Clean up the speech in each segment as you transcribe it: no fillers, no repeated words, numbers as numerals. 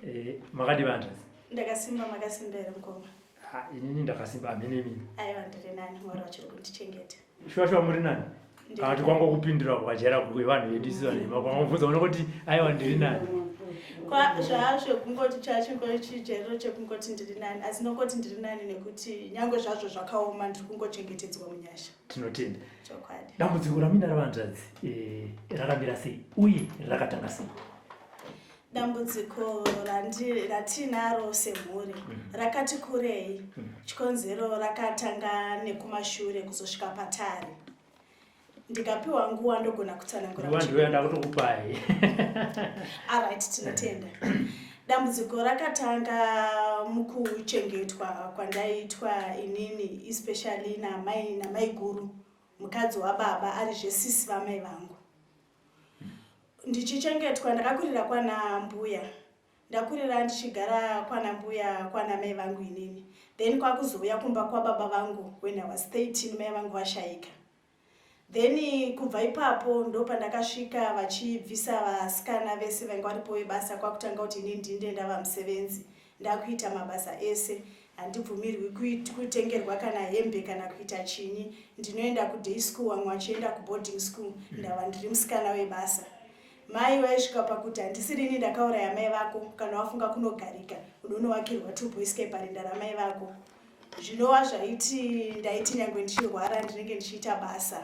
Eh, makadi vanzvadzi? Ndakasimba, makasimba here mukoma? Ah, inini ndakasimba, hamene imini. Aiwa, ndiri nani, Mwari vachiri kundichengeta. Shuwa shuwa muri nani? Kana kuti kwangokupindura kwakajaira kwevanhu vedu isu vanhema, kwangobvunza unongoti aiwa ndiri nani. Zvazvo kungoti chachingori chijairiro chekungoti ndiri nani, asi ndongoti ndiri nani nekuti nyange zvazvo zvakaoma ndiri kungochengetedzwa munyasha. Tinotenda. Chokwadi. Dambudziko ramuinaro vanzvadzi eh, rakamira sei uye rakatanga sei? Dambudziko ratiinaro semhuri rakati kurei. Chikonzero rakatanga nekumashure kuzosvika patari. Ndikapiwa nguva ndogona kutsanangura. Nguva ndiyo yandakutokupai. Alright, tinotenda. Dambudziko rakatanga mukuchengetwa kwandaiitwa inini, especially namai namaiguru, mukadzi wababa ari zvesisi vamai vangu. Ndichichengetwa, ndakakurira kwana mbuya, ndakurira ndichigara kwana mbuya kwana mai vangu inini, then kwakuzouya kumba kwababa vangu when I was 13, mai vangu vashaika. Then kubva ipapo ndo pandakasvika vachibvisa vasikana vese vainge varipo vebasa, kwakutanga kuti inini ndinde ndava musevenzi, ndakuita mabasa ese. Handibvumirwi kutengerwa kana hembe kana kuita chinyi. Ndinoenda kuday school, vamwe vachienda kuboarding school, ndava ndiri musikana webasa. Mai vaisvika pakuti handisirini ndakauraya mai vako, kana wafunga kunogarika unonovakirwa tuboysky parinda ramai vako. Zvinova zvaiti ndaiti nyange ndichirwara ndinenge ndichiita basa.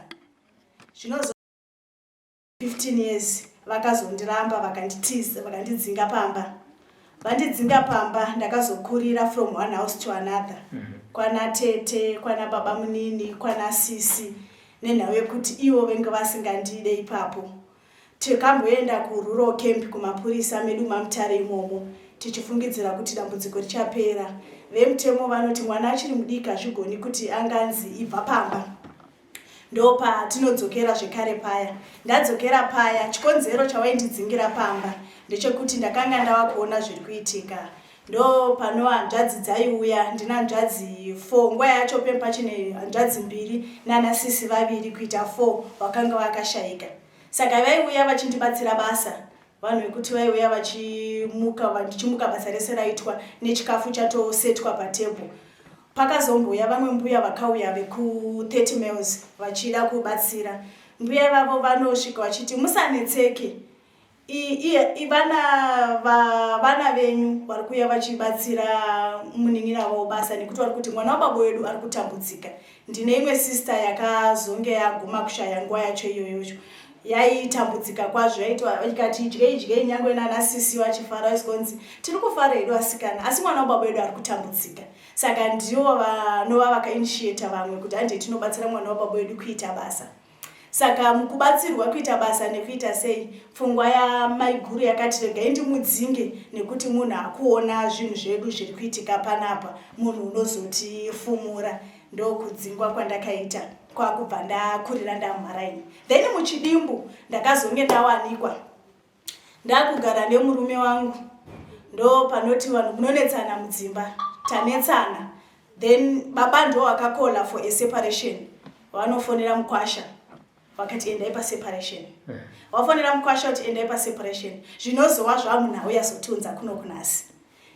Zvinozo 15 years vakazondiramba, vakanditiza, vakandidzinga pamba. Vandidzinga pamba, ndakazokurira from one house to another, kwana tete, kwana baba munini, kwana sisi, nenhau yekuti ivo venge vasingandide. Ipapo tikamboenda kurural camp kumapurisa medu maMutare imomo, tichifungidzira kuti dambudziko richapera. Vemutemo vanoti mwana achiri mudiki, hazvigoni kuti anganzi ibva pamba. Ndopatinodzokera zvekare paya. Ndadzokera paya, chikonzero chawaindidzingira pamba ndechekuti ndakanga ndava kuona zviri kuitika. Ndo pano hanzvadzi dzaiuya, ndina hanzvadzi 4 nguva yacho, pachine hanzvadzi mbiri nana sisi vaviri, kuita 4 vakanga vakashayika. Saka vaiuya vachindibatsira basa, vanhu vekuti vaiuya vachimuka, ndichimuka basa rese raitwa nechikafu chatosetwa patebho. Pakazombouya vamwe mbuya vakauya veku30 miles vachida kubatsira. Mbuya vavo vanosvika vachiti musanetseke, vana vana venyu vari kuuya vachibatsira munin'ina wavo basa nekuti vari kuti mwana wababa wedu ari kutambudzika. Ndine imwe sister yakazonge yaguma kushaya nguva yacho iyoyocho, yaitambudzika kwazvo, yaitwa ikati idyei idyei, nyange nana sisi vachifara, vaisonzi tiri kufara hedu asikana, asi mwana wababa wedu ari kutambudzika. Saka ndivo vanova vakainitiata vamwe kuti handei tinobatsira mwana wababa wedu kuita basa. Saka mukubatsirwa kuita basa nekuita sei, pfungwa yamaiguru yakati regai ndimudzinge nekuti munhu akuona zvinhu zvedu zviri kuitika panapa, munhu unozotifumura. Ndokudzingwa kwandakaita, kwakubva ndakurira ndamharaini. Then muchidimbu ndakazonge ndawanikwa ndakugara nemurume wangu. Ndo panoti vanhu munonetsana mudzimba, tanetsana, then baba ndo vakakola for a separation. Vanofonera mukwasha vakati endai paseparation. Vafonera mukwasha kuti endai paseparation, zvinozova zvamunhau yazotiunza kuno kunhasi.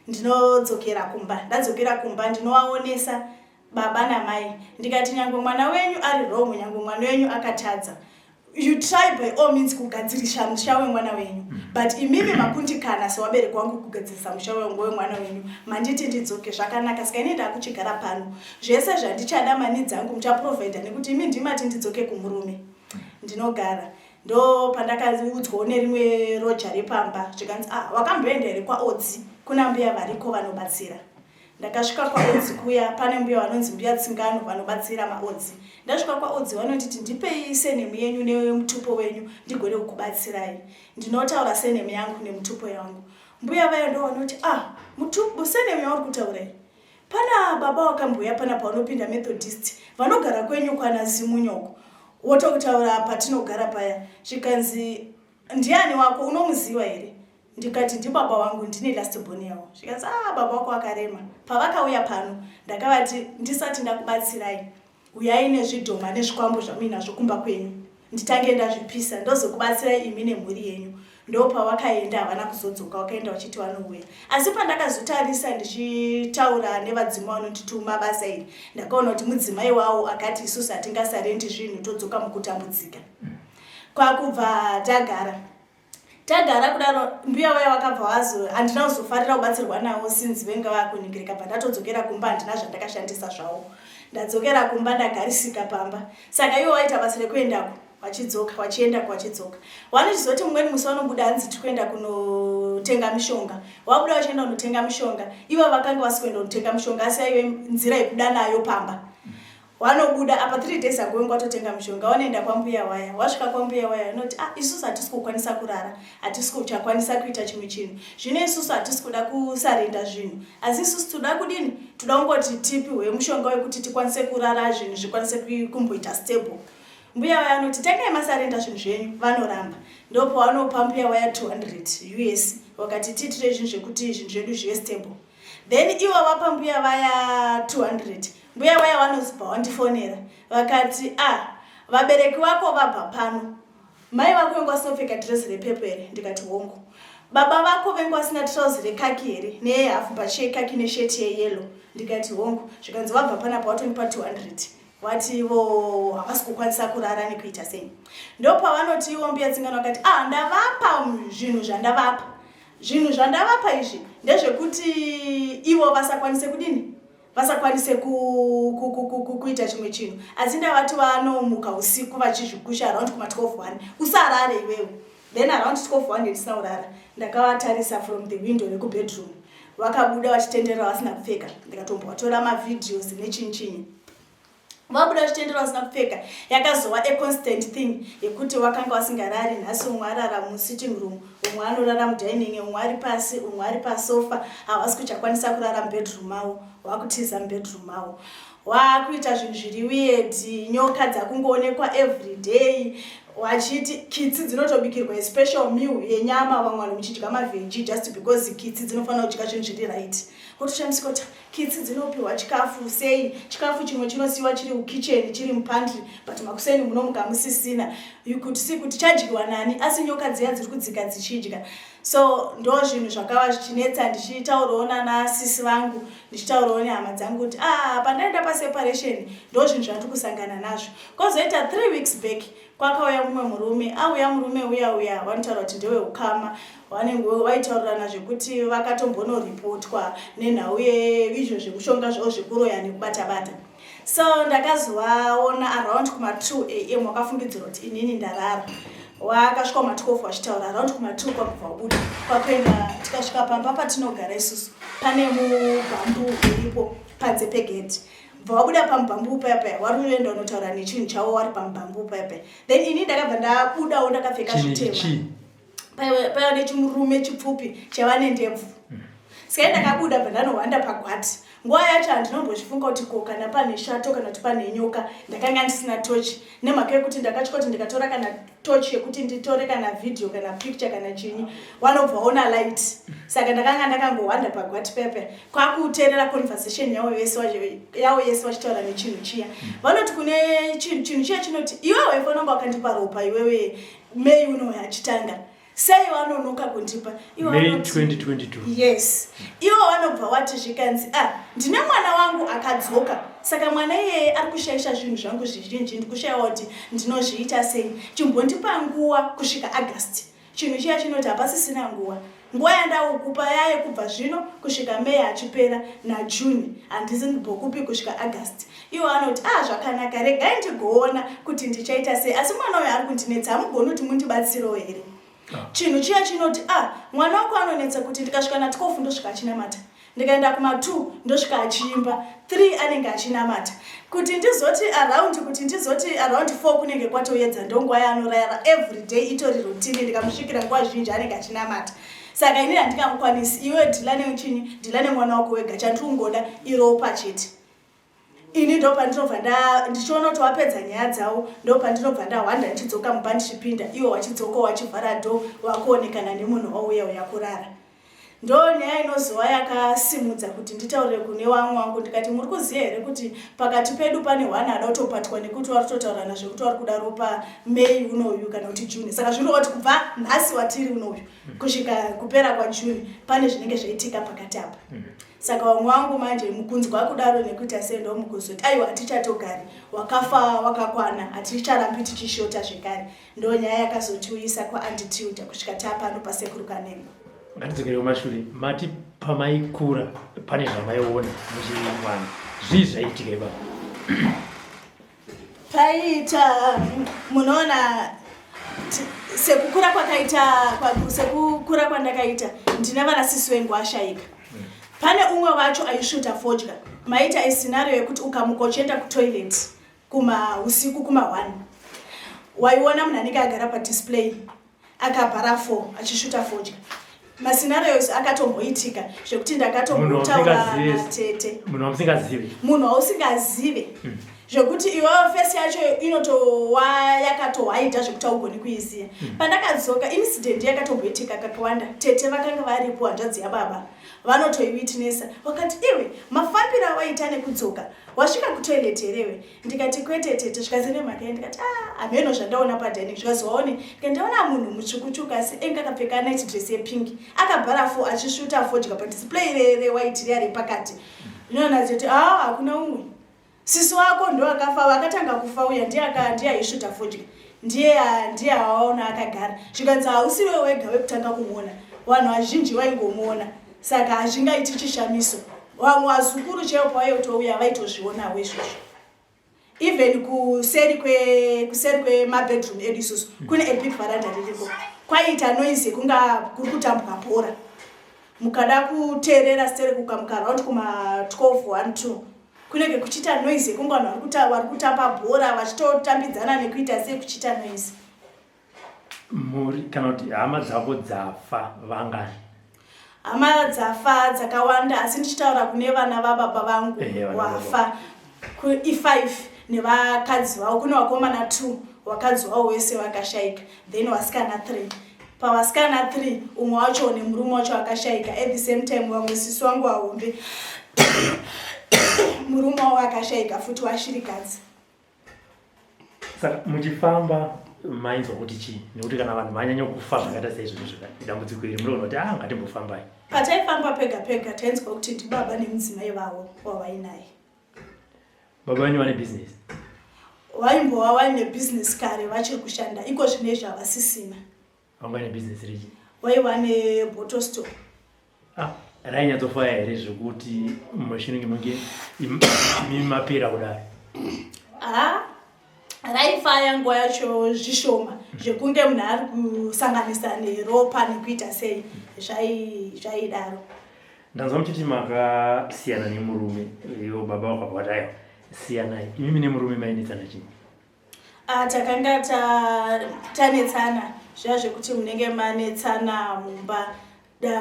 Ndinodzokera kumba, ndadzokera kumba ndinovaonesa baba namai, ndikati nyange mwana wenyu ari wrong, nyange mwana wenyu akatadza, you try by all means kugadzirisa musha wemwana wenyu, but imimi makundikana sewabereki wangu kugadzirisa musha wemwana wenyu. Manditi ndidzoke, zvakanaka, saka ini ndakuchigara pano. Zvese zvandichada, mani dzangu muchaprovhaidha, nekuti imi ndimati ndidzoke kumurume. Ndinogara. Ndo pandakaudzwawo nerimwe roja repamba, zvikanzi, "Ah, wakamboenda here kwaOdzi? Kuna mbuya variko vanobatsira." Ndakasvika kwaOdzi kuya, pane mbuya vanonzi Mbuya Tsingano vanobatsira maOdzi. Ndasvika kwaOdzi vanonditi ndipei surname yenyu nemutupo wenyu ndigone kukubatsirai. Ndinotaura surname yangu nemutupo yangu. Mbuya vayo ndo vanoti, "Ah, mutupo, surname yauri kutaurai, pana baba wakambouya pana paunopinda Methodist vanogara kwenyu kwana Zimunyoko." Wotokutaura patinogara paya. Zvikanzi, "Ndiani wako, unomuziva here?" Ndikati ndibaba wangu, ndine last born yavo. Zvikanzi, "Ah, baba wako akarema. Pavakauya pano ndakavati ndisati ndakubatsirai, uyai nezvidhoma nezvikwambo zvamuinazvo kumba kwenyu, nditange ndazvipisa, ndozokubatsirai imi nemhuri yenyu." Ndopavakaenda, havana kuzodzoka. Vakaenda vachiti vanouya, asi pandakazotarisa ndichitaura nevadzimu vanotituma basa iri, ndakaona kuti mudzimai wavo akati, "Isusu hatingasarendi zvinhu, todzoka mukutambudzika." Kwakubva tagara tagara kudaro. Mbuya vaya vakabva vazo, handina kuzofarira kubatsirwa navo since venga vakuningirika. Bva ndatodzokera kumba, handina zvandakashandisa zvavo. Ndadzokera kumba, ndagarisika pamba. Saka ivo vaita basa rekuendako vachidzoka, vachiendako vachidzoka. Vanochizoti mumweni musi vanobuda, hanzi tiri kuenda kunotenga mishonga. Vabuda vachienda kunotenga mishonga, ivo vakanga vasi kuenda kunotenga mishonga, asi yaive nzira yekuda nayo pamba. Vanobuda apa 3 days ago, venga vatotenga mishonga. Vanoenda kwambuya waya. Wasvika kwambuya waya, vanoti, "Ah, isusu hatisi kukwanisa kurara, hatisi kuchakwanisa kuita chimwe chinhu. Zvino isusu hatisi kuda kusarenda zvinhu, asi isusu toda kudini? Toda kungoti tipiwe mushonga wekuti tikwanise kurara, zvinhu zvikwanise kumboita stable." Mbuya vaya vanoti, "Tangai masarenda zvinhu zvenyu." Vanoramba. Ndopavanopa mbuya vaya 200 US, vakati, "Tiitire zvinhu zvekuti zvinhu zvedu zvive stable." Then ivo vapa mbuya vaya 200, mbuya vaya vanozobva vandifonera vakati, "Ah, vabereki vako vabva pano. Mai vako venga vasina kupfeka dhirezi repurple here?" Ndikati, "Hongu." "Baba vako venga vasina trouser rekhaki here, nehafu bhachi yekhaki, nesheti yeyellow?" Ndikati, "Hongu." Zvikanzi, "Vabva panapa, watonipa 200, vati ivo havasi kukwanisa kurara nekuita sei." Ndopavanoti ivo mbuya Tsingano vakati, "Ah, ndavapa zvinhu zvandavapa. Zvinhu zvandavapa izvi ndezvekuti ivo vasakwanise kudini, vasakwanise kuita chimwe chinhu, asi ndavati vanomuka usiku vachizvikusha around kuma12 1. Usarare iwewe." Then around 12 1 ndisina kurara, ndakavatarisa from the window rekubedroom, vakabuda vachitenderera vasina kupfeka. Ndikatombovatora mavideos nechinchinyi, vabuda vachitenderera vasina kupfeka. Yakazova a constant thing yekuti vakanga vasingarari. Nhasi umwe arara musitting room, umwe anorara mudining, umwe ari pasi, umwe ari pasofa. Havasi kuchakwanisa kurara mubedroom mavo, vakutiza mubedroom mavo, vakuita zvinhu zviri weird. Nyoka dzakungoonekwa every day, vachiti kitsi dzinotobikirwa special meal yenyama, vamwe vanhu muchidya maveggie, just because kitsi dzinofanira kudya zvinhu zviri right. Wotoshamisika kuti kitsi dzinopiwa chikafu sei. Chikafu chimwe chinosiyiwa chiri kukitchen, chiri mupantry, but makuseni munomuka musisina. You could see kuti chadyiwa nani, asi nyoka dziya dziri kudzika dzichidya. So ndo zvinhu zvakava zvichinetsa. Ndichitaurawo nanasisi vangu, ndichitaurawo nehama dzangu kuti, "Ah, pandaenda paseparation, ndo zvinhu zvandiri kusangana nazvo." Kwozoita 3 weeks back, kwakauya mumwe murume. Auya murume uya uya, vanotaura kuti ndeweukama. Vanenge vaitaurirana zvekuti vakatombonoripotwa nenhau yeizvo zvemushonga zvavo zvekuroya nekubata-bata. So ndakazovaona around kuma2 am. Wakafungidzira kuti inini ndarara. Wakasvika kuma12 vachitaura, around kuma2 kwakubva wabuda kwakuenda. Tikasvika pamba patinogara isusu, pane mubamboo uripo panze pegedhi. Bva wabuda pamubamboo paya paya, wari kuenda unotaura nechinhu chavo wari pamubamboo paya paya. Then ini ndakabva ndabudawo ndakapfeka zvitema. Paiva nechimurume chipfupi chaiva nendebvu. Saka ndakabuda, bva ndanohwanda pagwati. Nguva yacho handinombozvifunga kuti ko kana pane shato kana kuti pane nyoka. Ndakanga ndisina tochi, nemhaka yekuti ndakatya kuti ndikatora kana tochi yekuti nditore kana vhidhiyo kana picture kana chinyi, vanobva ona light. Saka ndakanga ndakangohwanda pagwati pepe, kwakuteerera conversation yavo yese vachitaura nechinhu chiya. Vanoti kune chinhu chiya chinoti, "Iwe waifanira kunge wakandipa ropa iwewe May unoyo achitanga. Sei vanonoka kundipa?" Ivo May 2022. Yes. Ivo vanobva wati, zvikanzi, "Ah, ndine mwana wangu akadzoka, saka mwana iyeye ari kushaisha zvinhu zvangu zvizhinji. Ndikushayiwa kuti ndinozviita sei. Chimbondipa nguva kusvika August." Chinhu chiya chinoti, "Hapasisina nguva. Nguva yandaukupa yaye kubva zvino kusvika May achipera naJune. Handisi ndimbokupi kusvika August." Ivo anoti, "Ah, zvakanaka, regai ndigoona kuti ndichaita sei. Asi mwana uyu ari kundinetsa, hamugoni kuti mundibatsirewo here?" Chinhu chiya chinoti, "Ah, mwana wako anonetsa kuti ndikasvika na12 ndosvika achinamata, ndikaenda kuma2 ndosvika achiimba, 3 anenge achinamata, kuti ndizoti around 4 kunenge kwatoedza, ndonguva yaanorayara every day, itori routine. Ndikamusvikira nguva zhinji anenge achinamata, saka inini handingamukwanisi. Iwe deal nechinyi, deal nemwana wako wega. Chandiri kungoda iropa chete." Ini ndopandinobva ndichiona kuti wapedza nyaya dzavo, ndopandinobva ndahwanda ndichidzoka mumba. Ndichipinda, iwo wachidzoka wachivhara door, wakuonekana nemunhu wauya uya kurara. Ndo nyaya inozova yakasimudza kuti nditaurire kune wamwe wangu, ndikati muri kuziva here kuti pakati pedu pane hwana ada kutopatwa nekuti wari kutotaurirana zvekuti wari kuda ropa May unoyu kana kuti June. Saka zvinoreva kuti kubva nhasi watiri unoyu kusvika kupera kwaJune pane zvinenge zvaitika pakati apa. Saka vamwe vangu manje mukunzwa kudaro nekuita sei ndo mukuzoti aiwa hatichatogari, wakafa wakakwana, haticharambi tichishota zvekare. Ndo nyaya yakazotiuyisa kwaAunty Tilda kusvika taapano paSekuru Kanengo. Ngatidzokere kumashure, mati pamaikura pane zvamaiona muchiri mwana, zvii zvaiitika ipapo? Paiita munoona sekukura kwakaita sekukura kwandakaita ndine vana sisi vengu ashaika. Pane umwe wacho aisvuta fodya, maita iscenario yekuti ukamuka uchienda kutoilet kuma usiku kuma 1 waiona munhu anenge agara padisplay akabhara 4 achisvuta fodya. Mascenarios akatomboitika zvekuti ndakatombotaura natete. Munhu wamusingazive. Munhu wausingazive. Zvekuti iwewe face yacho inotowa yakatohaidha zvekuti haugoni kuiziva. Pandakadzoka incident yakatomboitika kakawanda, tete vakanga varipo, hanzvadzi yababa vanotoiwitnessa, vakati iwe mafambiro awaita nekudzoka wasvika kutoilet herewe? Ndikati kwete tete. Zvikanzi nemhaka yei? Ndikati ah, hameno zvandaona padining. Zvikanzi waone? Ndikati ndaona munhu mutsvukutsvuku asi enge akapfeka night dress yepink akabhara fo achisvuta fodya padisplay rewhite riya repakati. Ndinoona tete, ah, hakuna umwe sisi wako ndo akafa, akatanga kufa uya ndiye aisvuta fodya, ndiye ndiye awaona akagara. Zvikanzi hausiwe wega wekutanga kumuona, vanhu vazhinji vaingomuona, saka hazvingaiti chishamiso. Vamwe vazukuru chaivo pavaitouya vaitozvionawo izvozvo. Even kuseri kuseri kwemabedroom edu isusu kune a big veranda ririko, kwaiita noise yekunga kuri kutambwa bhora. Mukada kuteerera stere kukamuka around kuma 12 1 2 kunenge kuchiita noise yekunga vanhu vari kutamba bhora vachitotambidzana nekuita sei, kuchiita noise. Mhuri kana kuti hama dzako dzafa vangani? Hama dzafa dzakawanda, asi ndichitaura kune vana vababa vangu wafa i5 nevakadzi vavo. Kune vakomana 2, vakadzi vavo wese vakashaika, then vasikana 3. Pavasikana 3 umwe wacho nemurume wacho akashaika at the same time. Vamwe sisi wangu vahombe murume wavo akashaika futi, washirikadzi. Saka muchifamba mainzwa kuti chii? Nekuti kana vanhu vanyanya kufa zvakaita saizvozvo, dambudziko iri munoona kuti ah, ngatimbofambai. Pataifamba pega pega tainzwa kuti ndibaba nemudzimai vavo wavainaye. Baba venyu vane bhizinesi? Vaimbova vaine bhizinesi kare, vachiri kushanda iko zvinezvi havasisina. Vanga vaine bhizinesi rechi? Vaiva nebottle store. Ah, rainyatsofaya here zvekuti mushinenge munge imi mapera kudai? Ha, raifaya nguva yacho zvishoma, zvekunge munhu ari kusanganisa neropa nekuita sei, zvaidaro. Ndanzwa muchiti makasiyana nemurume, ivo baba vakabva vati aiwa siyanai. Imimi nemurume mainetsana chii? Ah, takanga tanetsana zviya zvekuti munenge manetsana mumba.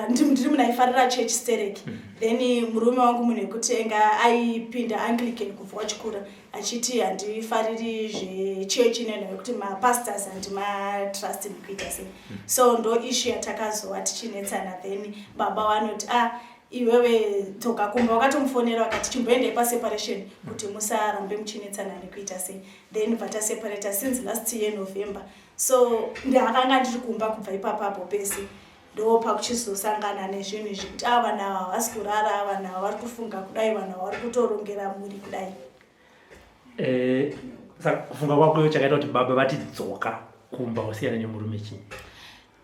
Ndiri munhu aifarira church sterek. Then murume wangu munhu wekuti enga aipinda Anglican kubva wachikura, achiti handifariri zvechechi nenhau yekuti mapastors handimatrust nekuita sei. So ndo issue yatakazova tichinetsana. Then baba vanoti ah, iwewe dzoka kumba. Wakatomufonera vakati chimboendai paseparation kuti musarambe muchinetsana nekuita sei. Then bva taseparata since last year November. So ndakanga ndiri kumba kubva ipapapo pese, ndo pakuchizosangana nezvinhu izvi kuti a vanhu ava havasi kurara, vanhu ava vari kufunga kudai, vanhu ava vari kutorongera mhuri kudai. Saka kufunga kwako chakaita kuti baba vati dzoka kumba usiyana nemurume chii?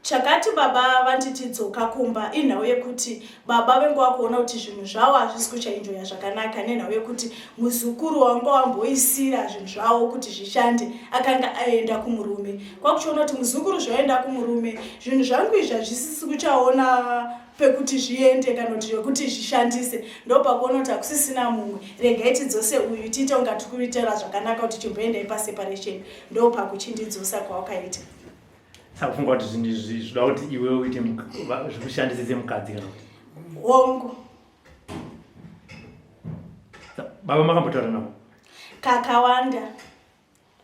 Chakati baba vanditi dzoka kumba inhau yekuti baba vengu vakuona kuti zvinhu zvavo hazvisi kuchaenjoya zvakanaka, nenhau yekuti muzukuru wanga wamboisira zvinhu zvavo kuti zvishande akanga aenda kumurume. Kwakuchiona kuti muzukuru zvaenda kumurume, zvinhu zvangu izvi hazvisisi kuchaona pekuti zviende kana kuti zvekuti zvishandise. Ndopakuona kuti hakusisina mumwe, regai tidzose uyu tiite kunga tiri kuitira zvakanaka kuti chimboendai paseparation. Ndopakuchindidzosa kwawakaita. Saka kufunga kuti zvinhu izvi zvoda kuti iwe uite zvikushandise semukadzi kana kuti? Hongu. Baba makambotaura navo? Kakawanda.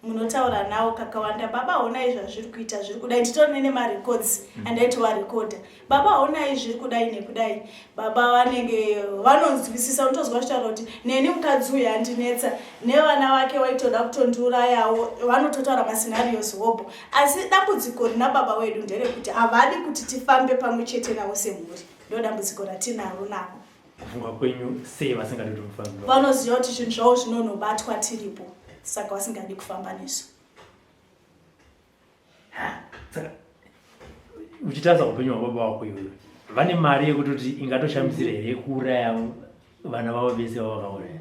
Munotaura nawo kakawanda, baba honai zvazviri kuita, zviri kudai, nditori nemarecords andaitovarekodha. Baba honai zviri kudai nekudai. Baba vanenge vanonzwisisa, unotozwa vachitaura kuti neni mukadzi uyu andinetsa, nevana vake waitoda kutondiurayawo, vanototaura mascenarios hobho. Asi dambudziko rina baba wedu nderekuti havadi kuti tifambe pamwe chete navo semhuri. Ndo dambudziko ratinaro navo. Kufunga kwenyu sei vasingadi kuti mufambe? Vanoziva kuti zvinhu zvavo zvinonobatwa tiripo, saka vasingadi kufamba nesu. Saka uchitarisa upenyu hwababa vako iwewe, vane mari yekutoti ingatoshamisira here kuuraya vana vavo vese vavakauraya?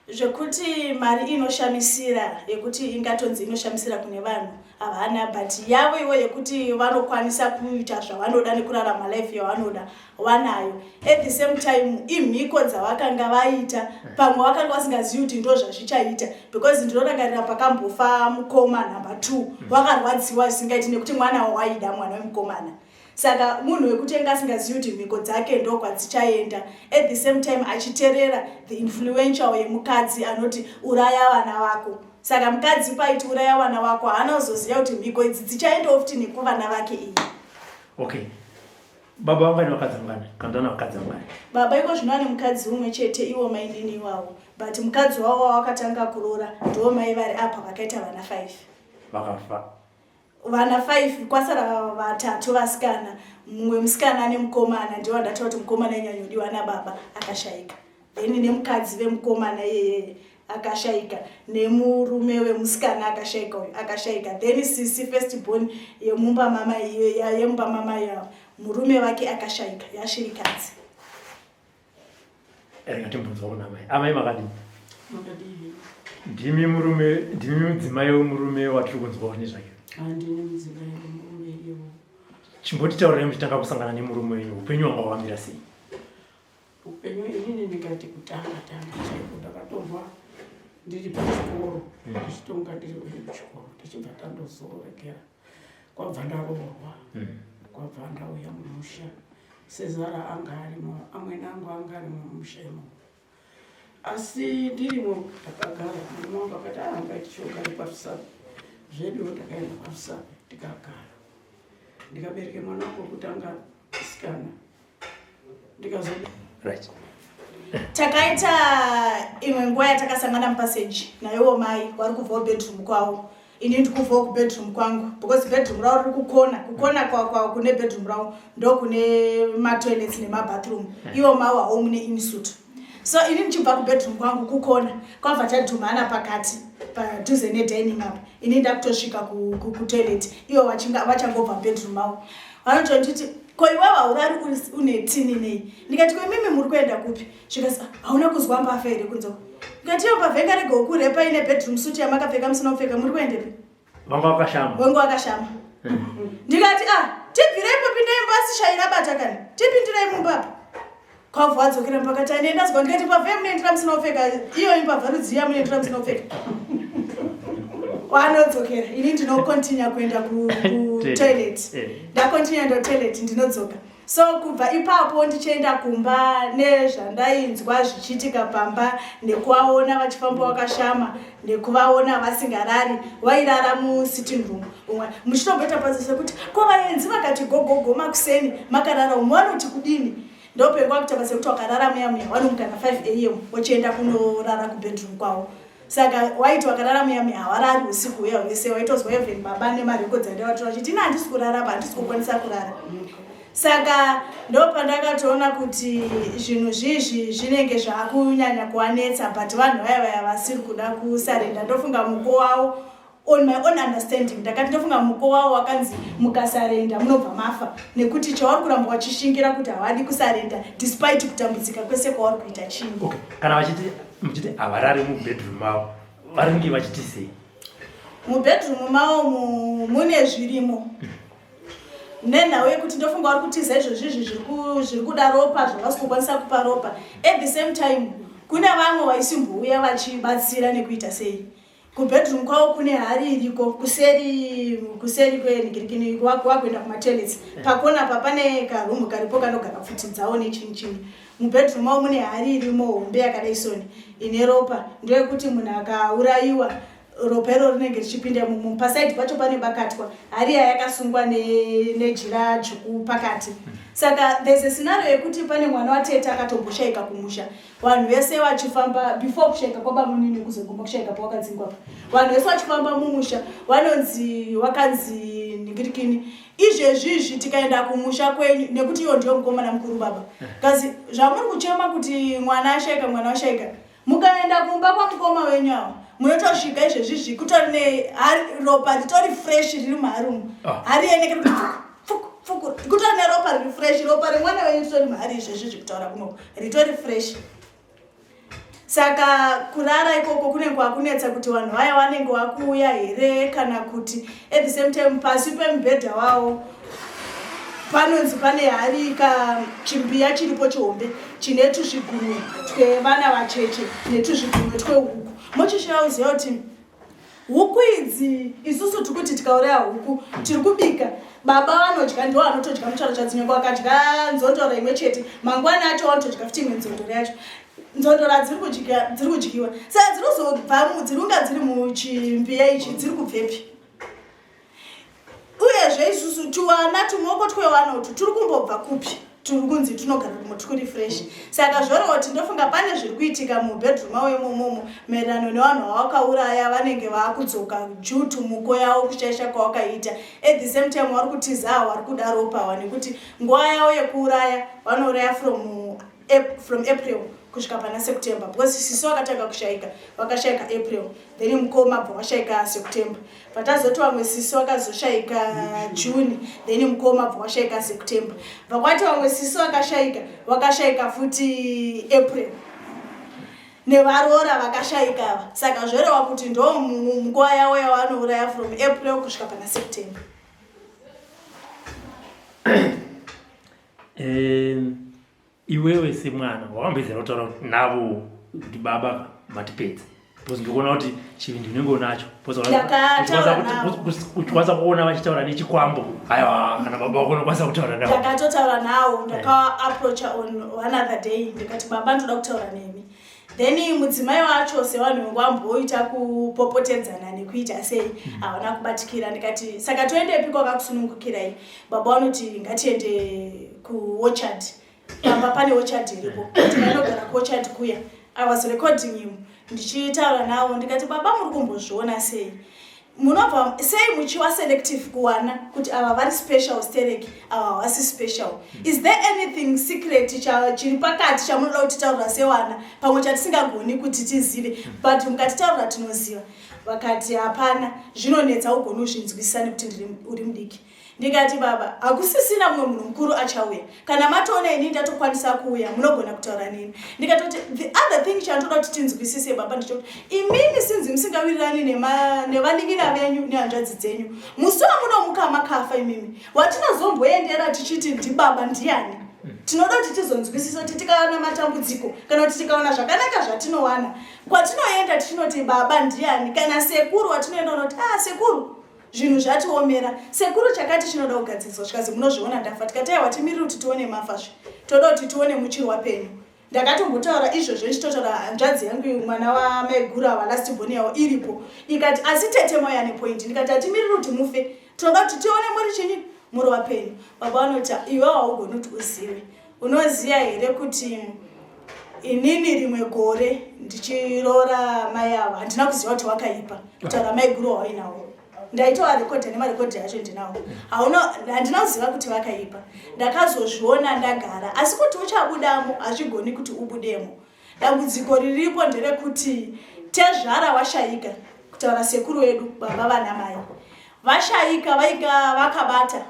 Zvekuti mari inoshamisira yekuti ingatonzi inoshamisira kune vanhu havana, but yavo ivo yekuti vanokwanisa kuita zvavanoda nekurarama life yavanoda vanayo. At the same time imhiko dzavakanga vaita, pamwe vakanga vasingazivi kuti ndo zvazvichaita, because ndinorangarira pakambofa mukoma number 2, vakarwadziwa zvisingaiti nekuti mwana wawaida mwana wemukomana. Saka munhu wekuti anga asingazivi kuti mhiko dzake ndokwadzichaenda, at the same time achiterera the influential yemukadzi anoti uraya vana vako. Saka mukadzi paiti uraya vana vako, haana kuzoziva kuti mhiko idzi dzichaendawo futi nekuvana vake iyi. Okay, baba vangani vakadzi vangani kana vana vakadzi vangani? Baba iko zvino ane mukadzi umwe chete, iwo mainini iwawo, but mukadzi wavo wawakatanga kuroora ndo mai vari apa, vakaita vana 5. Vakafa vana 5, kwasara vatatu vasikana. Mumwe musikana nemukomana, ndiwo ndataura kuti mukomana inyanyodiwa nababa akashayika, then nemukadzi vemukomana iyeyeye akashayika, nemurume wemusikana akashayika, uyu akashayika, then sisi first born yemumba mama, yemumba mama yavo, murume wake akashayika, yashirikadzi. Rega timbonzwa kuna amai. Amai, makadii? Ndimi murume, ndimi mudzimai wemurume watiri kunzwawo nezvake? Handini mudzimai wemurume iwo. Chimbotitaurirai muchitanga kusangana nemurume wenyu, upenyu hwanga hwakamira sei? Upenyu inini ndingati kutanga tanga chaiko ndakatorwa ndiri pachikoro, ndichitonga ndiri uye kuchikoro, tichibva tandozoregera, kwabva ndaroorwa, kwabva ndauya mumusha. Sezara anga arimo, amwene angu anga arimo mumusha imomo, asi ndirimo ndakagara. Murume wangu akati ah, ngaitichogare kwaRusape zvedu. Ndakaenda kwaRusape, tikagara, ndikabereke mwana wangu wekutanga musikana, ndikazo Right. Takaita imwe nguva yatakasangana mupassage naiwo mai vari kubvawo bedroom kwavo, ini ndikubvawo kubedroom kwangu, because bedroom ravo riri kukona, kukona kune bedroom ravo ndokune matoilets nemabathroom, ivo mavo havo mune ensuite. So ini ndichibva kubedroom kwangu kukona, kwabva tadhumana pakati padhuze nedining apa. Ini ndakutosvika kutoilet, ivo vachangobva bedroom mavo. Vanotonditi, "Ko iwe haurari une tini nei?" Ndikati, "Ko imimi muri kuenda kupi?" Zvikasi, "Hauna kuzwa mbavha here kunzoko?" Ndikati, "Iyo mbavha ingarega kurepa ine bedroom suit yamakapfeka musina kupfeka? Muri kuendepi?" Vanga vakashama. Wengu akashama. Ndikati, "Ah, tibvireipo, pindai mumba, asi shayi rabata kani, tipindirai mumba apa." Kwabva wadzokera mupakati, ane ndazwa. Ndikati, "Mbavha yemunoendera musina kupfeka iyo imbavha rudziya munoendera musina kupfeka?" Wanodzokera, ini ndinokontinya kuenda kutoilet. Ndakontinya enda kutoilet, ndinodzoka. So kubva ipapo ndichienda kumba, nezvandainzwa zvichiitika pamba, nekuvaona vachifamba vakashama, nekuvaona vasingarari, vairara musitting room umwe, muchitomboita pasi sekuti ko vaenzi vakati gogogo makuseni makarara umwe vanoti kudini? Ndopengwa kuita sekuti wakarara muya muya vanomuka na 5 am vochienda kunorara kubedroom kwavo. Saka waiti wakarara muya muya hawarari usiku huya hwese. Waitozwa even baba nemarekodzi andaivatora vachiti, "Ina handisi kurara pa, handisi kukwanisa kurara." Saka ndo pandakatoona kuti zvinhu zvizvi zvinenge zvaakunyanya kuvanetsa, but vanhu vaya vaya vasiri kuda kusurrender. Ndofunga muko wavo, on my own understanding, ndakati ndofunga muko wavo wakanzi mukasurrender munobva mafa, nekuti chavari kuramba vachishingira kuti havadi kusurrender despite kutambudzika kwese kwavari kuita chii. Okay, kana vachiti, muchiti havarari mubedroom mavo, varinge vachiti sei? Mubedroom mavo mune zvirimo, nenhau yekuti ndofunga vari kutiza izvozvizvi zviri kuda ropa zvavasi kukwanisa kupa ropa. At the same time kune vamwe vaisimbouya vachibatsira nekuita sei. Kubedroom kwavo kune hari iriko kuseri, kuseri kwenhikirikini wakuenda kumatoilets, pakona pa pane karumu karipo kanogara pfuti dzavo nechini chini. Mubedroom mavo mune hari irimo hombe yakadai soni ine ropa, ndoyekuti munhu akaurayiwa. Ropa iro rinenge richipinda mumu pasaidi pacho pane bakatwa, hari iya yakasungwa nejira dzvuku pakati. Saka there's a scenario yekuti pane mwana watete akatomboshaika kumusha, vanhu vese vachifamba before kushaika kwabamunini, kuzoguma kushaika pawakadzingwa pa, vanhu vese vachifamba mumusha vanonzi wakanzi ningirikini. Izvezvizvi tikaenda kumusha kwenyu, nekuti iwo ndiyo mukomana mukuru baba, kazi zvamuri kuchema kuti mwana ashaika, mwana ashaika, mukaenda kumba kwamukoma wenyu ava munotosvika izvezvizvi kutori neropa ritori fresh riri muhari umu. Hari yeneke kuti pfuku pfuku, kutori neropa riri fresh, ropa remwana wenyu ritori muhari izvezvizvi kutaura kuno, ritori fresh. Saka kurara ikoko kunenge kwakunetsa kuti vanhu vaya vanenge vakuuya here, kana kuti at the same time pasi pemubhedha wavo panonzi pane hari kachimbiya chiripo chihombe chine tuzvigunwe twevana vacheche netuzvigunwe twehuku. Mochishaya kuziva kuti huku idzi, isusu tiri kuti tikauraya huku tiri kubika, baba vanodya, ndivo vanotodya mucharo chadzinyange vakadya nzondora imwe chete, mangwana acho vanotodya futi imwe nzondora yacho. Nzondora dziri kudyiwa, saka dziri kuzobva, dziri kunga dziri muchimbiya ichi, dziri kubvepi? Uyezve isusu tuwana tumoko twewana utu turi kumbobva kupi? Turi kunzi tunogara kumwe tukuri fresh. Saka zvoreva kuti ndofunga pane zviri kuitika mubedroom avo imomomo maererano nevanhu vavakauraya, vanenge vaakudzoka due to muko yavo, kushaisha kwavakaita. At the same time vari kutiza avo vari kuda ropawa, nekuti nguva yavo yekuuraya vanouraya from April kusvika pana September, because sisi vakatanga kushaika, vakashaika April, then mukoma bva washaika September. Patazoti vamwe sisi vakazoshaika June, then mukoma bva washaika September. Bva kwati vamwe sisi vakashaika, vakashaika futi April, nevaroora vakashaika ava. Saka zvoreva kuti ndo nguva yavo yavanouraya, from April kusvika pana September. Iwewe semwana wakamboedzera kutaura navo kuti baba matipedza? Because ndikuona kuti chivindi unenge unacho. Ndakataura navo. Uchikwanisa kuona vachitaura nechikwambo, aiwa, kana baba wako unokwanisa kutaura navo. Ndakatotaura nawo, ndakaapproacha on one other day, ndikati, "Baba, ndoda kutaura nemi." Then mudzimai wacho, sevanhu vengu vamboita kupopotedzana nekuita sei, havana kubatikira. Ndikati, "Saka toendepi kwakakusunungukirai?" Baba vanoti, "Ngatiende kuorchard, pamba pane orchard iripo." Tikainogara kuorchard kuya. I was recording him ndichitaura navo. Ndikati, "Baba, muri kumbozviona sei? Munobva sei muchiwa selective kuwana kuti ava vari special sterek, ava havasi special? Is there anything secret chiri pakati chamunoda kutitaurira sewana, pamwe chatisingagoni kuti tizive, but mukatitaurira tinoziva?" Vakati, "Hapana, zvinonetsa, ugoni kuzvinzwisisa nekuti uri mudiki." Ndikati, "Baba, hakusisina mumwe munhu mukuru achauya. Kana matoona ini ndatokwanisa kuuya, munogona kutaura neni." Ndikatoti, "The other thing chandoda kuti tinzwisise, baba, ndechekuti imimi sinzi musingawirirani nevanin'ina venyu nehanzvadzi dzenyu, musi wamunomuka makafa imimi, watinozomboendera tichiti ndibaba ndiani? Tinoda kuti tizonzwisisa kuti tikawana matambudziko kana kuti tikawana zvakanaka zvatinowana, kwatinoenda tichinoti baba ndiani? Kana sekuru watinoenda unoti, 'Ah, sekuru, zvinhu zvatiomera, sekuru, chakati chinoda kugadziriswa.' Zvikazi, 'Munozviona ndafa.' Tikati, "Aiwa, timiriri kuti tione mafazve, toda kuti tione muchiri wapenyu." Ndakatombotaura izvozvo ndichitotaura hanzvadzi yangu, mwana wamaiguru ava, last born yavo iripo, ikati, "Asi tete mauya nepoint." Ndikati, "Hatimiriri kuti mufe, tinoda kuti tione muri chinyi, muri wapenyu." Baba vanoti, "Iwe haugoni kuti uzive. Unoziva here kuti inini rimwe gore ndichiroora mai ava handina kuziva kuti wakaipa?" Kutaura maiguru wawainawo, ndaitovarekodha nemarekodhi acho ndinawo. Handina kuziva kuti vakaipa, ndakazozviona ndagara. Asi kuti uchabudamo, hazvigoni kuti ubudemo. Dambudziko riripo nderekuti tezvara washaika, kutaura sekuru wedu, baba vana mai vashayika, vaika vakabata,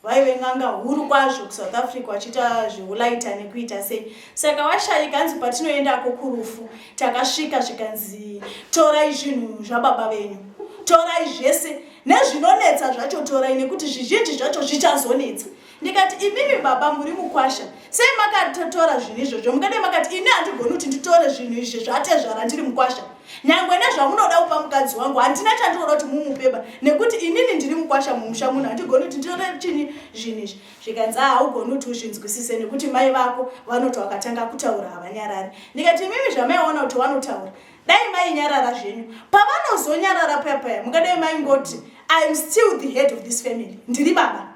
vaive n'anga huru kwazvo kuSouth Africa, vachiita zveulaita nekuita sei. Saka vashayika, hanzi patinoendako kurufu takasvika zvikanzi, 'Torai zvinhu zvababa venyu, torai zvese nezvinonetsa zvacho, torai nekuti zvizhinji zvacho zvichazonetsa.' Ndikati, imimi baba muri mukwasha, sei makatotora zvinhu izvozvo? Mukadai makati ini handigoni kuti nditore zvinhu izvi zvatezvara ndiri mukwasha. Nyangwe nezvamunoda kupa mukadzi wangu handina chandinoda kuti mumupeba, nekuti inini ndiri mukwasha mumusha muno, handigoni kuti nditore chini zvinhu izvi. Zvikanzi, ah, haugoni kuti uzvinzwisise nekuti mai vako vanoti vakatanga kutaura havanyarari. Ndikati, imimi zvamaiona kuti vanotaura, dai mainyarara zvenyu. Pavanozonyarara paya paya mungadai maingoti I am still the head of this family, ndiri baba.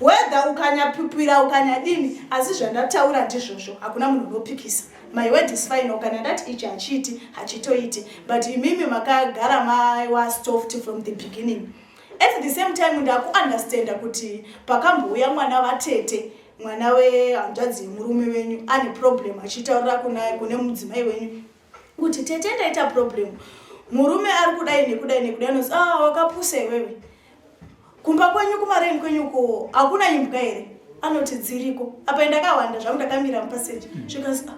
Whether ukanyapupira ukanyadini, asi zvandataura ndizvozvo, hakuna munhu unopikisa. My word is final. Kana ndati ichi hachiiti, hachitoiti. But imimi makagara maiwa soft from the beginning. At the same time ndakuunderstanda kuti pakambouya mwana vatete, mwana wehanzvadzi yemurume wenyu ane problem, achitaurira kune mudzimai wenyu kuti tete ndaita problem, murume ari kudai nekudai nekudai. Anozi, ah, wakapusa iwewe, kumba kwenyu kumareni kwenyu uko hakuna imbwa here? Anoti dziriko, apa ndakawanda zvangu ndakamira mupassage. Zvikanzi, ah,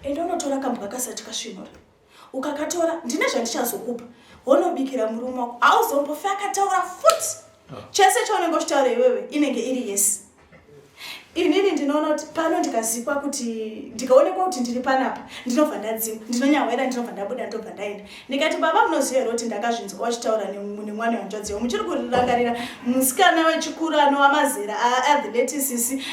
enda unotora kambwa kasati kasvinura, ukakatora ndine zvandichazokupa, wonobikira murume wako, hauzombofi akataura futi. Chese chaunenge uchitaura iwewe inenge iri yes. Inini ndinoona kuti pano ndikazikwa kuti ndikaonekwa kuti ndiri panapa, ndinobva ndadzingwa, ndinonyahwaira, ndinobva ndabuda, ndobva ndaenda. Ndikati, baba, munoziva here kuti ndakazvinzwa vachitaura nemwana wehanzvadzi yavo? Muchiri kurangarira musikana wechikuru anova mazera athe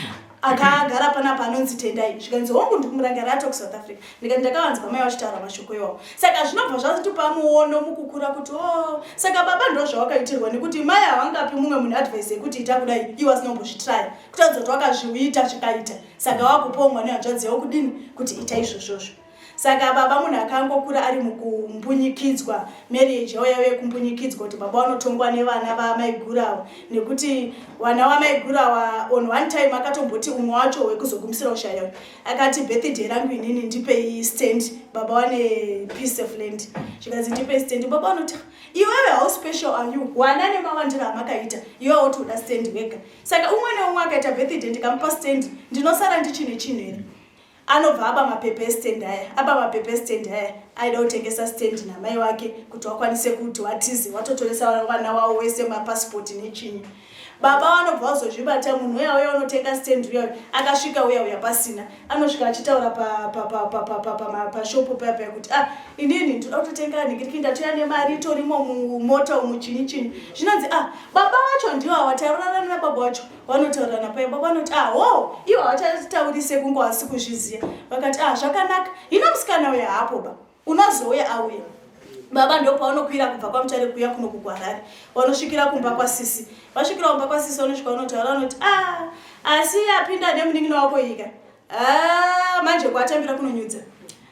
akagara panapa anonzi Tendai? Zvikanzi, hongu, ndikumurangarira, ato kuSouth Africa. Ndikati ndakavanzwa mai vachitaura mashoko iwawo. Saka zvinobva zvatopa muono mukukura kuti o oh, saka baba ndo zvawakaitirwa, nekuti mai havangapi mumwe munhu advice yekuti ita kudai iwe asina kumbozvitraya, kutaridza kuti wakazviita zvikaita, saka wakupawo mwana wehanzvadzi yavo kudini kuti ita izvozvozvo. Saka baba munhu akangokura ari mukumbunyikidzwa. Marriage yavo yave yekumbunyikidzwa, kuti baba vanotongwa nevana vamaiguru nekuti vana vamaiguru ava on one time akatomboti umwe wacho wekuzogumisira kushaya akati, birthday rangu inini ndipei stand. Baba vane piece of land, zvikanzi ndipei stand. Baba vanoti, iwewe how special are you? Wana nemawandiro amakaita, iwe woti uda stand wega. Saka umwe neumwe akaita birthday ndikamupa stand, ndinosara ndichine chinhu here? Anobva aba mapepa estand aya. Aba mapepa estand aya, aida kutengesa stand namai wake kuti vakwanise kuti vatize, vatotoresa vana wavo wese mapasipoti nechinyi. Baba vanobva vazozvibata. Munhu uya uya unotenga stand uya akasvika uya uya pasina, anosvika achitaura pashopu paya paya kuti, ah, inini ndoda kutotenga nhingiriki, ndatoya nemari itorimo mumota umu, chinyi chinyi. Zvinonzi, ah, baba vacho ndivo avataurarana nababa vacho, vanotaurirana paya. Baba vanoti, ah, ho, ivo havachataurise kunge hasi kuzviziva. Vakati, ah, zvakanaka, hino musikana uya hapo ba, unozouya auya. Baba ndopavanokwira kubva kwaMutare kuuya kuno kuGwarari, vanosvikira kumba kwasisi. Vasvikira kumba kwasisi, vanosvika vanotaura, vanoti, ah, asi apinda nemunin'ina wako ika, ah, manje kwatambira kunonyudza,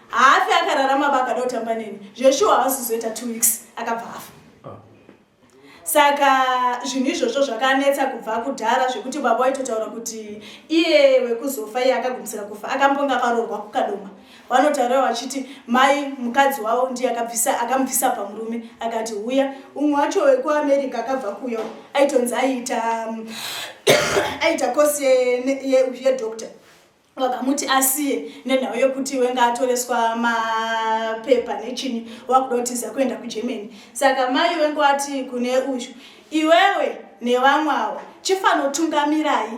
haafi akararama ba akada kutamba neni zveshuwa. Havazizoita 2 weeks akabva afa. Saka zvinhu izvozvo zvakanetsa kubva kudhara, zvekuti baba vaitotaura kuti iye wekuzofa, iye akagumisira kufa, akambonga akaroorwa kuKadoma. Vanotaura vachiti mai mukadzi wavo ndiye akabvisa, akamubvisa pamurume, akati huya. Umwe wacho wekuAmerica akabva kuya aitonzi aita kosi yedoctor, vakamuti asiye nenhau yekuti wenge atoreswa mapepa nechinyi, wakuda kutiza kuenda kuGermany. Saka mai wenge wati kune uyu, iwewe nevamwe ava chifanotungamirai,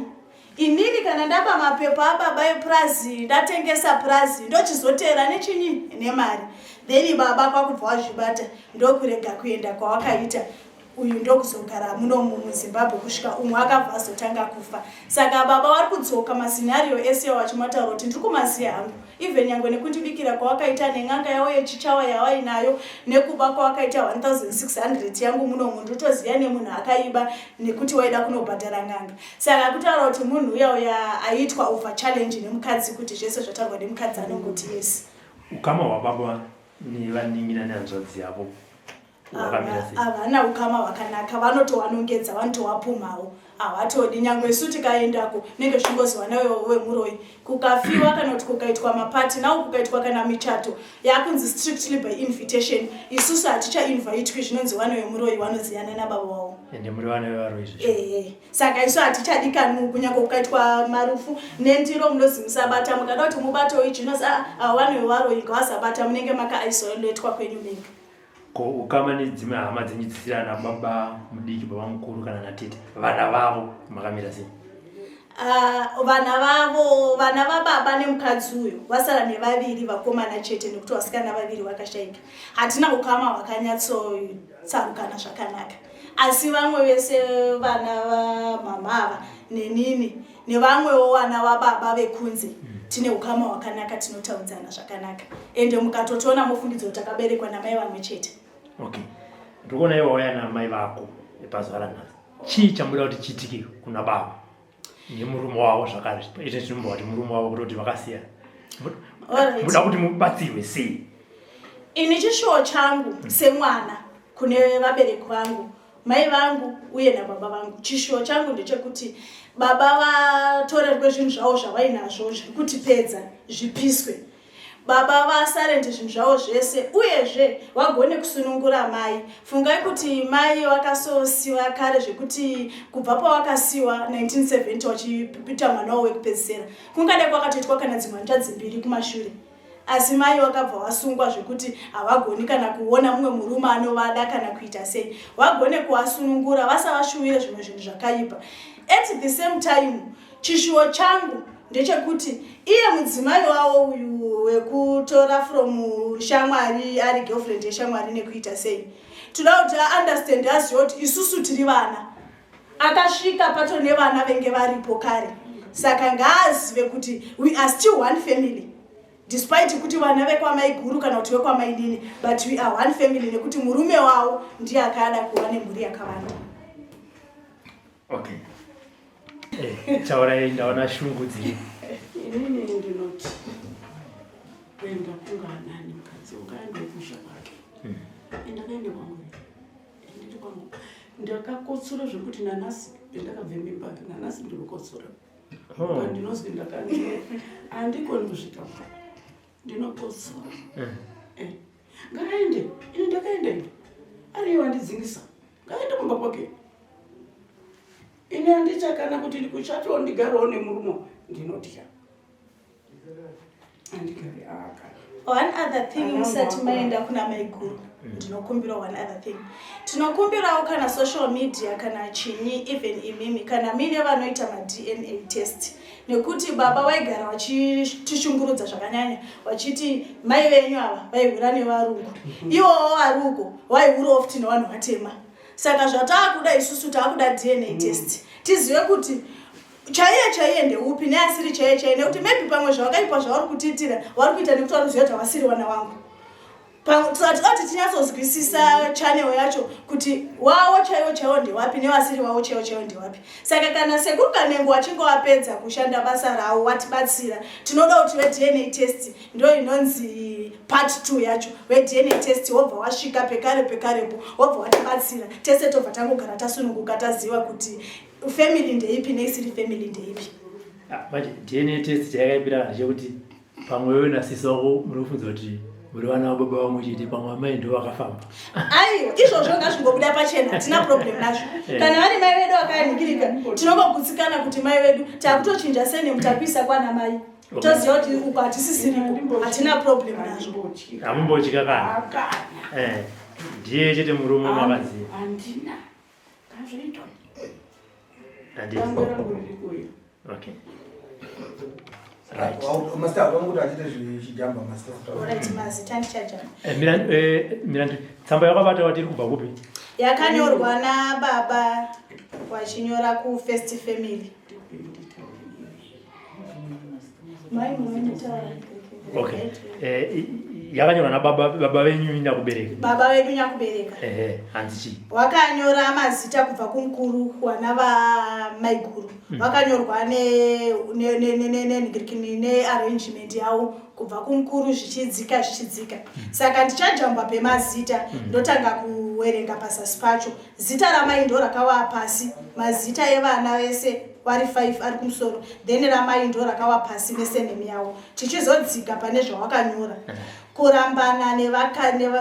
inini kana ndaba mapepa ababa epurazi, ndatengesa purazi, ndochizotera nechinyi, nemari. Then baba kwakubva wazvibata, ndokurega kuenda kwawakaita uyu, ndokuzogara munomu muZimbabwe kusvika umwe akabva azotanga kufa. Saka baba vari kudzoka, mascenario ese vachimataura kuti ndiri kumaziya hangu, even nyangwe nekundibikira kwawakaita nen'anga yavo yechichawa yawainayo, nekuba kwawakaita 1600 yangu munomu, ndotoziya nemunhu akaiba nekuti waida kunobhadhara n'anga. Saka kutaura kuti munhu uya uya aiitwa over challenge nemukadzi, kuti zvese zvataurwa nemukadzi anongoti yes. Ukama hwababa nevanin'ina nehanzvadzi yavo hwakamira sei? Havana ukama hwakanaka, vanotovanongedza, vanotovapumhawo, havatodi. Nyangwe isu tikaendako nenge zvichingozi vana vemuroyi. Kukafiwa kana kuti kukaitwa mapati nawo, kukaitwa kana michato, yakunzi strictly by invitation, isusu hatichainvitwi. Zvinonzi vana vemuroyi vanoziyana nababa wavo. Ende muri vana vevaroyi zvezvo. Ehe, saka isu hatichadikanwi. Kunyange kukaitwa marufu nendiro, munozi musabata, mukada kuti mubato ichi, zvinozi ava vanhu vevaroyi ngavasabata, munenge makaaisoletwa kwenyu mega. Ko ukama nedzimwe hama dzenyu dzisiri ana baba mudiki, baba mukuru kana natete, vana vavo, makamira sei? Ah, vana vavo vana vababa nemukadzi uyu vasara nevaviri vakomana chete nekuti vasikana vaviri vakashaika. Hatina ukama hwakanyatsotsanukana zvakanaka, asi vamwe vese vana vamama ava nenini nevamwewo vana vababa vekunze tine ukama hwakanaka, tinotaudzana zvakanaka, ende mukatotiona mofungidzwa kuti takaberekwa namai vamwe chete. Okay, ndikuona iwe wauya namai vako pazuva ranhasi. Chii chamuda kuti chiitike kuna baba nemurume wavo zvakare? Ite tinomboa kuti murume wavo kutoti vakasiyana, muda kuti mubatsirwe sei? Ini chishuwo changu semwana kune vabereki vangu, mai vangu uye nababa vangu, chishuwo changu ndechekuti baba vatorerwe zvinhu zvavo zvavainazvo zviri kutipedza zvipiswe, baba vasarende zvinhu zvavo zvese, uyezve vagone kusunungura mai. Fungai kuti mai vakasosiwa kare zvekuti kubva pavakasiwa 1970 vachiita mwana wavo wekupedzisira, kungadai kwakatoitwa kana dzimwe hanzvadzi mbiri kumashure, asi mai vakabva vasungwa zvekuti havagoni kana kuona mumwe murume anovada kana kuita sei. Vagone kuvasunungura, vasavashuvire zvimwe zvinhu zvakaipa. At the same time, chishuwo changu ndechekuti iye mudzimai wavo uyu wekutora from shamwari, ari girlfriend yeshamwari nekuita sei, toda kuti aunderstand, azive kuti isusu tiri vana. Akasvika pato nevana venge varipo kare, saka ngaazive kuti we are still one family despite kuti vana vekwamai guru kana kuti vekwamainini, but we are one family nekuti murume wavo ndiye akada kuva nemhuri yakawanda. Okay, taurai, ndaona shungu dziri. Inini ndinoti kuenda kunganani, mukadzi ungaende kusha kwake, endakaende kwangu, endiri kwangu. Ndakakotsora zvekuti nanhasi pendakabve mimba, nanhasi ndinokotsora. Pandinozwi ndakani, handikoni kuzvitaura, ndinokotsora. Ngaende, ini ndakaenda, ini ariye wandidzingisa, ngaende kumba kwake. Ini handichakana kuti kuchato ndigarewo nemurume, ndinotya, handigari aka. One other thing, musati maenda kuna maiguru, ndinokumbira one other thing. Tinokumbirawo kana social media kana chinyi, even imimi kana muine vanoita maDNA test, nekuti baba vaigara vachitishungurudza zvakanyanya vachiti mai venyu ava vaihura nevarungu, ivowo vari uko vaihurawo futi nevanhu vatema. Saka zvataakuda isusu, taakuda DNA test, tizive kuti chaiye chaiye ndeupi neasiri chaiye chaiye, nekuti maybe pamwe zvavakaipa zvavari kutiitira vari kuita nekuti vari kuziva kuti havasiri vana vangu. Saka tinoda kuti tinyatsozwisisa channel yacho kuti wavo chaiwo chaiwo ndewapi nevasiri wavo chaiwo chaiwo ndewapi. Saka kana sekuru Kanengo vachinge vapedza kushanda basa ravo vatibatsira, tinoda kuti veDNA test, ndo inonzi part 2 yacho, veDNA test wobva wasvika pekare pekarepo, wobva watibatsira tese, tobva tangogara tasununguka, taziva kuti family ndeipi neisiri family ndeipi. Ah, manje DNA test chayakaipira ndechekuti pamwe wewe nasisi wako munofunza kuti muri vana vababa vamwe chete, pamwe amai ndo vakafamba. Aiwa, izvozvo ngazvingobuda pachena, hatina problem nazvo. Kana vari mai vedu vakayanikirika, tinongogutsikana kuti mai vedu. Takutochinja surname, takuisa kwana mai, toziva kuti uko hatisisiriko, hatina problem nazvo. Hamumbotya kana? Akana. Ndiye chete murume makaziva? Handina, ngazviitwa. Handiti. Dangwe rangu riri kuuya. Okay, right. Master, vanguti achiite zvichijamba, master. Alright, mazita ndichajamba. Mirandu, tsamba yakabata wati iri kubva kupi? Yakanyorwa nababa vachinyora kufirst family. Mai munoitaura. Okay, yakanyorwa nababa, baba venyu nyakubereka? Baba vedu nyakubereka. Ehe, hanzi chii? Wakanyora mazita kubva kumukuru wana vamaiguru, vakanyorwa nearrangement yavo kubva kumukuru zvichidzika zvichidzika. Saka ndichajamba pemazita, ndotanga kuwerenga pazasi pacho. Zita ramai ndo rakava pasi, mazita evana vese vari 5 ari kumusoro, then ramai ndo rakava pasi nesurname yavo. Tichizodzika pane zvawakanyora, kurambana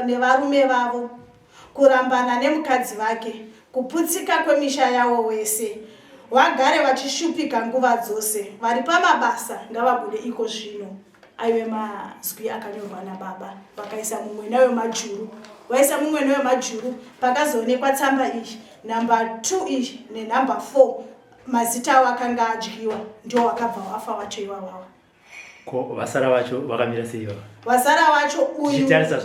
nevarume vavo, kurambana nemukadzi vake, kuputsika kwemisha yavo wese, vagare vachishupika nguva dzose, vari pamabasa ngavabude iko zvino. Aive mazwi akanyorwa nababa, vakaisa mumwena wemajuru, vaisa mumwena wemajuru. Pakazoonekwa tsamba iyi namba 2 iyi nenhamba 4. Mazita avo akanga adyiwa, ndiwo wakabva wafa wacho iwawawa. Ko vasara vacho vakamira sei ivava? Vasara vacho uyu tichitarisa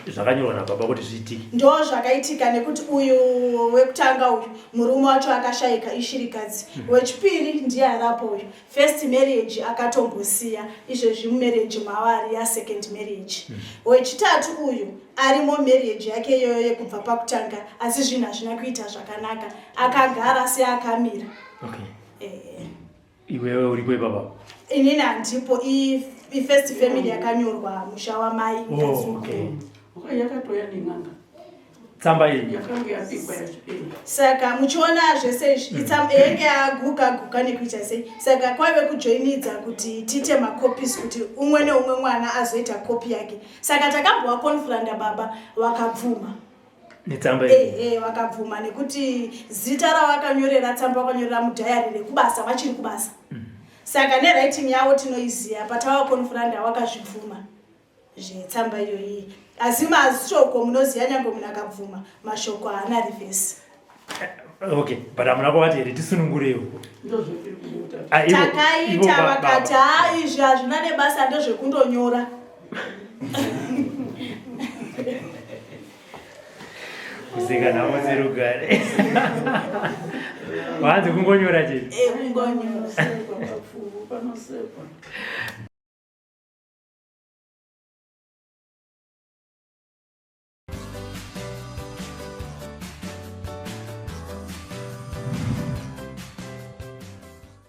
zvakanyorwa nababa kuti zviitike. Ndo zvakaitika nekuti uyu wekutanga uyu murume wacho akashaika ishirikadzi. Wechipiri ndiye arapo uyu. First marriage akatombosiya, izvezvi mumarriage mavari ya second marriage. Wechitatu uyu arimo marriage yake iyoyo yekubva pakutanga, asi zvinhu hazvina kuita zvakanaka, akagara seakamira. Okay. Iwewe uripo ipapa? Inini handipo, ifirst family yakanyorwa musha wamai. Oh, okay. Yakatoya nen'anga tsamba iyi yakanga yapikwa yachipiri. Saka muchiona zvese izvi yenge yaguka guka nekuita sei, saka kwaive kujoinidza kuti tiite macopies kuti umwe neumwe mwana azoita kopi yake. Saka takambova confronta baba, vakabvuma netsamba iyi. Vakabvuma nekuti zita ravakanyorera tsamba vakanyorera mudhayari rekubasa vachiri kubasa. Saka newriting yavo tinoiziva, patavaconfronta vakazvibvuma zvetsamba iyoyi. Asi mashoko munoziva, nyange munhu akabvuma, mashoko haana reverse. Okay, but hamuna kuvati here tisunungurewo? Ndozvetiri kuita. Ah, Takaita ivo vakati ha, izvi hazvina nebasa, ndezvekundonyora. Kuseka nhamo dzerugare, vanzi kungonyora chete. Kungonyora. Panosekwa papfuvu, panosekwa.